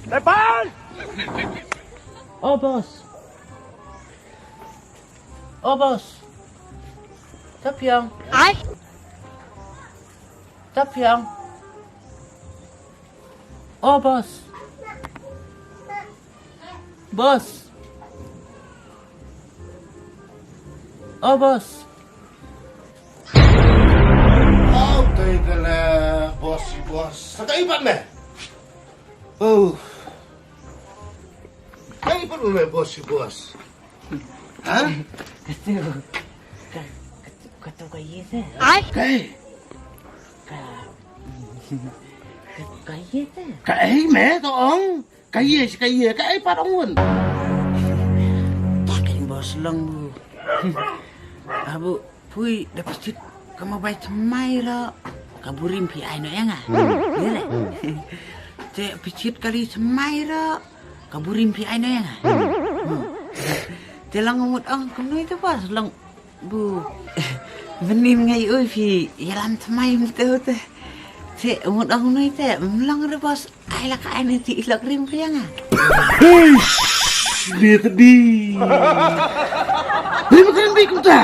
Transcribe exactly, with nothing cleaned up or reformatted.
Nepal! Oh, boss. Oh, boss. Tapiang. Ai. Tapiang. Oh, boss. Boss. Oh, boss. Oh, tei tele, boss, boss. Sa kaei pat me? Oh. Kaei pat me, boss, boss? Ha? Katu, ka, katu, katu kaei te? Ai. Kaei? Ka, ka, kaei te? Kaei me to ong? Kaei, kaei, kaei pat ong un. Ta kaei boss long bu. Abu pui da pichit ka mobile thymmai ruh ka burim phi ai noh ïa nga. Te pichit kali thymmai ruh ka burim phi ai noh ïa nga. Te long mut ong kumno ïa te boss long bu. Mynnin nga ïohi phi ïalam thymmai mynta te. Te mut ong noi te mlong re boss. Ai la ka ai ne ti ilok rim phi ïa nga. Eish, ni tadi. Ni makan bi kumta.